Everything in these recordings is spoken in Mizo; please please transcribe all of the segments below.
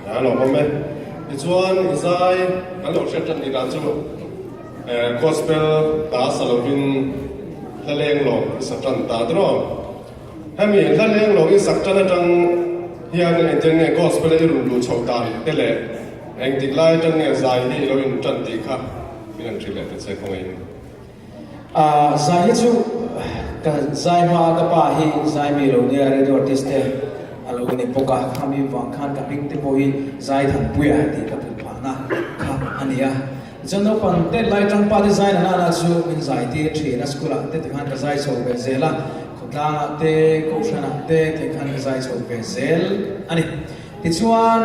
A lawmawm e. Tichuan i zai kan lo hriat tan tih dan chu Gospel hla sa lovin hla leng lo i sa tan ta tiraw? Hemi hla leng lo i sak tan atang hian engtin nge Gospel a i rawn luh chhoh dan te leh engtik lai atang nge zai hi i lo in tan tih kha min han hrilh leh ta che khawngaihin. Zai hi chu ka zai hma a ka pa hi zai mi lo nia radio artist te a lo ni bawk a, khami vang khan ka hming te pawh hi Zaithanpuia tih ka put phahna kha a ni a. Chuan naupang te lai tang pa te zai na nana chu min zai tir thin a, school ah te tikhan ka zai chho ve zel a, khawtlang ah te, kohhran ah te tikhan ka zai chho ve zel a ni. Tichuan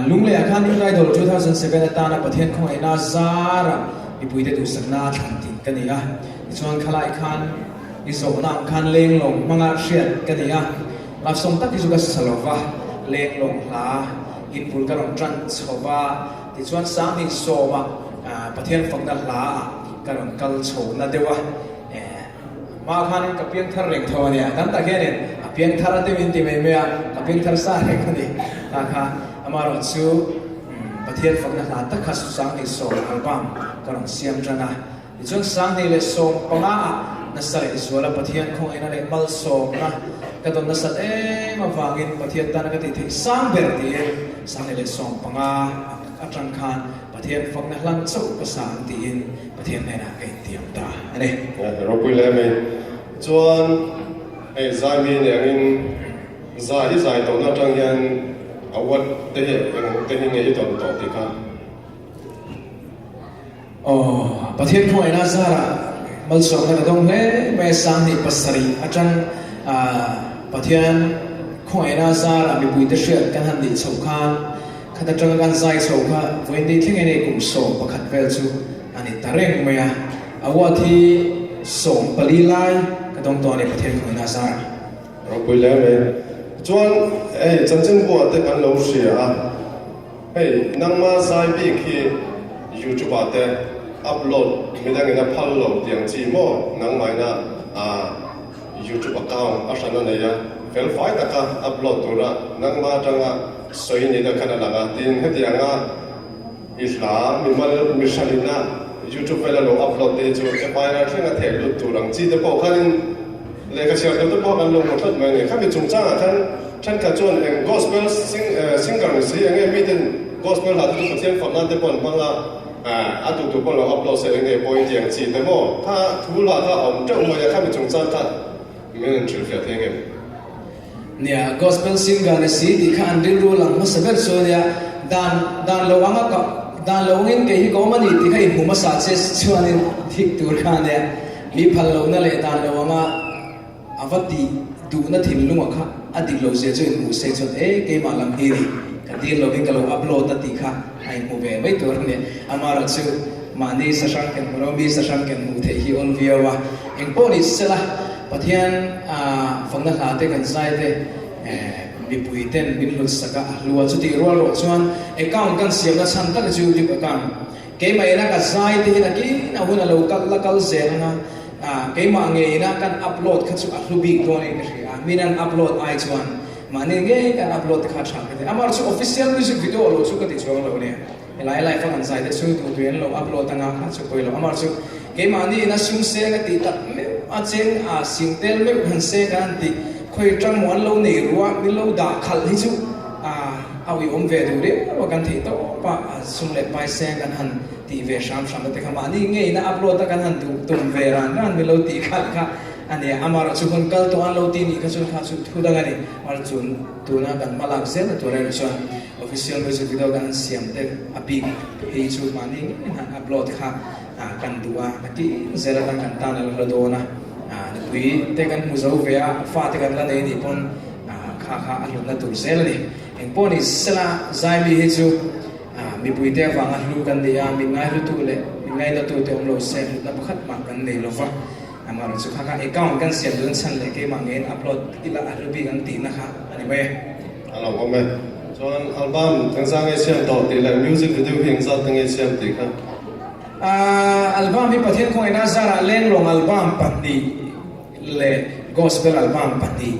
Lunglei ah khan Youth Idol 2007 atana Pathian khawngaihna zara mipuite duhsakna thlan tih ka ni a, tichuan khalai khan i zawhna ang khan lenglawng hmanga hriat ka ni a, love song tak hi chu ka sa lo va, lenglawng hla inbul ka rawn tan chho va. Tichuan Sanghnih sawma Pathian fakna hla ah ka rawn kal chho na deuh a, hma khanin ka piangthar reng tho a nia, tam tak hianin a piangthar a deuhin ti mai mai a, ka piangthar sa reng a ni ta kha, amaherawhchu Pathian fakna hla tak kha Sanghnih sawma album ka rawn siam tan a. Tichuan 2015 ah nasa leh zuala Pathian khawngaihna leh malsawmna ka dawn nasat em avangin Pathian tana ka tih theih sang ber tiin 2015 atang khan Pathian fakna hlan chauh ka sa ang tiin Pathian hnenah ka intiam ta a ni. Ropui hle mai. Chuan hei Zaimi nih angin zai hi zai tawhna atang hian award te hi eng te hi nge i dawn tawh tih kha? Aw, Pathian khawngaihna zarah malsawmna ka dawng hle mai a, 2007 atang Pathian khawngaihna zarah mipuite hriat kan han nih chhoh khan khat atanga kan zai chho kha vawiin ni thleng in kum 11 vel chu a ni ta reng mai a, award hi 14 lai ka dawng tawh a ni Pathian khawngaihna zarah. Ropui hle mai. Chuan hei chanchinbuah te kan lo hria a. Hei nangma zai bik hi youtube ah te upload midangin a phal lo tiang chi maw nangmaina youtube account a hran a nei a fel fai taka upload tura nangma atanga sawi ni na khan a lang a tin hetianga i hla mimal mihranina youtube vela lo upload te hi chu FIR thlenga theh lut tur ang chi te pawh khanin Lehkha chhiar tur te pawh kan lo hmu tlat mai a ni. Khami chungchangah khan thenkhat chuan eng gospel singer ni si enge miten gospel hla te chu Pathian fak nan te pawh an hmang a, a duh duh pawh lo upload se enge pawi tiang chi te maw kha thu lah kha a awm teuh mai a, khami chungchang kha min rawn hrilhfiah thei ngem? Nia, gospel singer ni si tih kha an rilru lang hmasa ber chu a nia, dan dan lo anga ka dan lo angin kei hi ka awm a ni tih kha inhmu hmasa che chuanin thik tur kha a nia. Mi phal lohna leh dan lo anga a va tih duhna thinlunga kha a dik lo zia chu inhmuh se chuan e keimah lam hi ni ka dil lovin ka lo upload a tih kha a inhmu ve mai tur a ni. Amaherawh chu mahni sahrang ken hmu lo mi sahrang ken hmuh theih hi awl viau a, engpawh ni sela Pathian fakna hla te kan zai te mipui ten min hlut sak a, a hlu a, chutih rual ruah chuan account kan siamna chhan tak chu YouTube account Keimah ina ka zai te hian a kin a hun a lo kal la kal zel anga, keimah ngei ina kan upload kha chu a hlu bik dawn in ka hria a, min an upload ai chuan mahni ngei kan upload te kha a tha ka ti. Amar chu official music video lo chu ka ti chuang lo nia, helai live a kan zai te chu duh duh in lo upload anga kha chu pawi lo. Amar chu keimahni ina sum seng a tih tak meuh a cheng a sing tel meuh han seng kan han tih khawi tang maw an lo nei ruah min lo dah khalh hi chu a A uiawm ve duh riau a kan theih tawp a, sum leh pai seng kan han tih ve hram hram te kha mahni ngei ina upload a kan han duh tum ve ran ran min lo tih khalh kha a nia. Amaherawh chu hun kal tawh an lo tih nih kha chuan kha chu thu dang a ni. Amaherawh chu tuna kan hma lak zel na tur erawh chuan official music video kan han siam te a bik phei chu mahni ngei in han upload kha kan duh a, a tin zel atan kan tan a la hla dawn a, nupui te kan hmu zo ve a, fa te kan la nei nih pawn kha kha a hlutna tur zel a ni. Engpawh ni sela Zaimi hi chu mipuite avanga hlu kan ni a, min ngaihlutu leh min ngainatute awm lo se hlutna pakhat mah kan nei lo va. Amaherawh chu kha kha account kan siam dun chhan leh keimah ngeiin upload ila a hlu bik ang tihna kha a ni mai e. A lo awm e. Chuan album engzah nge siam tawh tih leh music video hi engzat te nge siam tih kha? Album hi Pathian khawngaihna zarah Lenglawng album pahnih leh Gospel album pahnih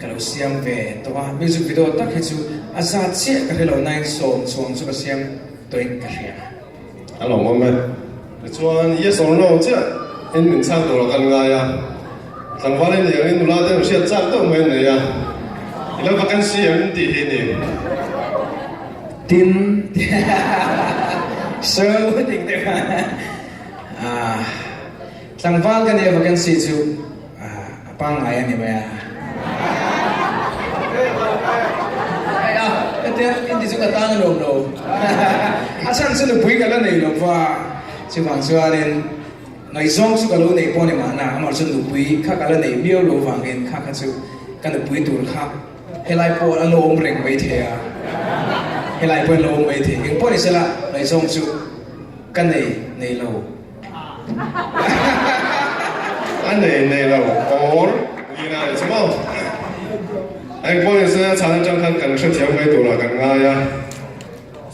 ka lo siam ve tawh a, music video tak hi chu A zat chiah ka hre lo nain sawm chuang chu ka siam tawhin ka hria. A lawmawm e. Tichuan, yes or no chiah in min chhang tur a kan ngai a. Tlangval in liang in nula te an hriat chak deuh mai an nei a. I lo vacancy em tih hi ni. Tin, so ding deuh a. Tlangval ka nia vacancy chu a pangngai a ni mai a. A, hetia inti chu ka tan a nuam lo. A chhan chu nupui ka la nei lo va, chuvang chuanin ngaihzawng chu ka lo neih pawh a ni mahna, amah chu nupui kha ka la neih miau lo vangin kha kha chu ka nupui tur kha helai pawh a lo awm reng maithei a, helai pawh a lo awm maithei. Engpawh ni sela ngaihzawng chu ka nei nei lo. A nei nei lo or Nina leh chu maw? Eng pawh ni se a chhan atang khan kan hrethiam mai turah kan ngai a,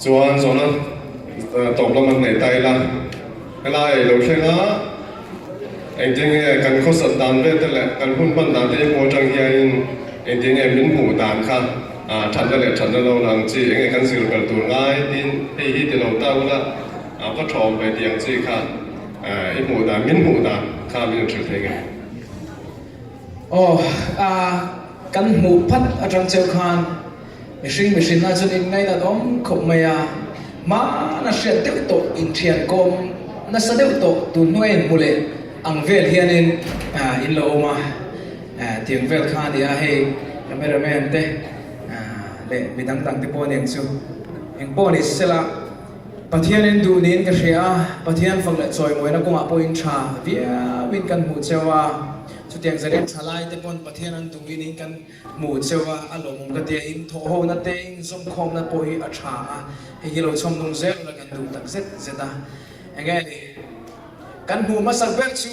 chuan zawhna tawp lam an nei ta ila, helai ei lo thleng a, engtin nge kan khawsat dan vel te leh kan hun hman dan te i hmuh atang hianin engtin nge min hmuh dan kha thatna leh thatna lo lang chi enge kan zir ber tur ngai tiin hei hi ti lo ta ula. A va thawm ve tih ang chi kha i hmuh dan, min hmuh dan kha min rawn hrilh thei nge? Aw, a kan hmuh phat atang cheu khan mihring mihrinna chuan in ngainat awm khawp mai a, hmana hriat deuh tawh inthian kawm nasa deuh tawh tun hnuai in hmu leh ang vel hianin in lo awm a, tiang vel kha a ni a, hei cameraman te leh midang dang te pawh nen chu engpawh ni sela. Pathian in duh niin ka hria a, Pathian fak leh chawimawina kawngah pawh in tha viauin kan hmuh cheu a, chutiang zarin thalai te pawn Pathian an duhin in kan hmuh cheu a, a lawmawm ka tia in thawhhona te in zawmkhawmna pawh hi a tha a, hei hi lo chhawm nung zel ula kan duh tak zet zet a, enge ni kan hmuh hmasak ber chu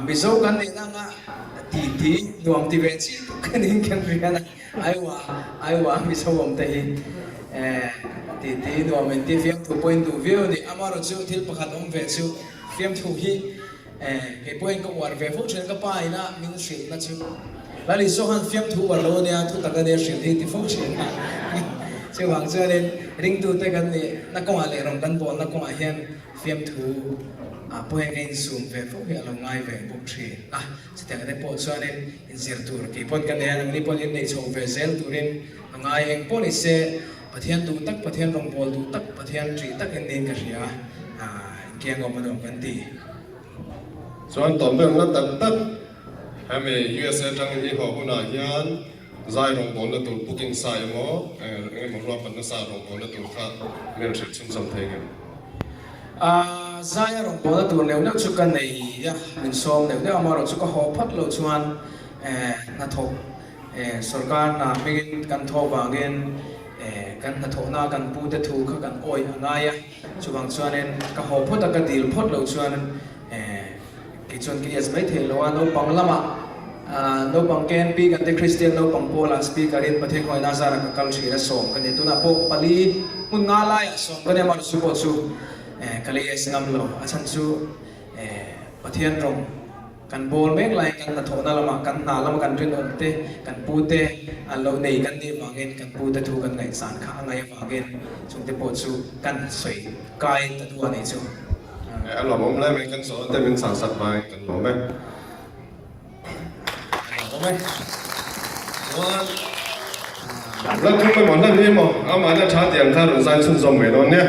Mizo kan nihna anga ti ti nuam ti ve chi tuk niin kan rian a. Aiwa, Aiwa Mizo awm te hi eh ti ti nuam in ti fiamthu pawhin duh viau a ni. Amaherawh chu thil pakhat awm ve chu fiamthu hi eh kei pawhin ka uar ve fo thin. Ka pa ina min hrilhna chu Lal Isua khan fiamthu uar lo a nia, thu tak a nia hrilh hi ti fo thin a. Chuvang chuanin ringtute kan nih na kawngah leh rawn kan bawlna kawngah hian fiamthu ah pawh hian ka insum ve fo hi a lo ngai ve bawk thin a. Chutiang te pawh chuanin inzir tur kei pawn ka nei a, nangni pawn in neih chho ve zel turin a ngai. Eng pawh ni se, Pathian duh tak, Pathian rawngbâwl duh tak, Pathian ṭih tak in niin ka hria a, inkiang awm a nuam kan ti. Chuan tawm ber na tak tak hemi USA atangin i haw hunah hian zai rawngbâwlna tur booking sa emaw engemaw ruahmanna sa rawngbâwlna tur kha min hrilh chhunzawm thei ngem? A zai a rawn pawlna tur neuh neuh chu ka nei a, min sawm neuh neuh a, amaherawh chu ka haw phawt loh chuan hnathawk sorkar hna hmingin kan thawh vangin kan hnathawhna kan pute thu kha kan awih a ngai a, chuvang chuanin ka haw phawt a, ka dil phawt loh chuan kei chuan ka yes mai thei lo a, naupang lamah naupang KNP kan te Kristian naupang pawlah speaker in Pathian Khawngaihna zara ka kal thin a sawm ka ni, tunah pawh pali hmun nga laiah sawm ka ni a, amaherawhchu pawh chu ka la yes ngam lo, a chhan chu Pathian rawng kan bawl mek laiin kan hnathawhna lamah kan hna lama kan rinawm te kan pu te an lo nei kan nih vangin kan pu te thu kan ngaihzan kha a ngaih avangin chungte pawh chu kan sawi kai ta duh a nih chu. A lawmawm lai mai kan zawhna te min chhang sak hmain kan lawm e. A lawmawm e. Chuan la thum emaw hlan hi emaw amahna tha tiang kha rawn zai chhunzawm mai dawn nia.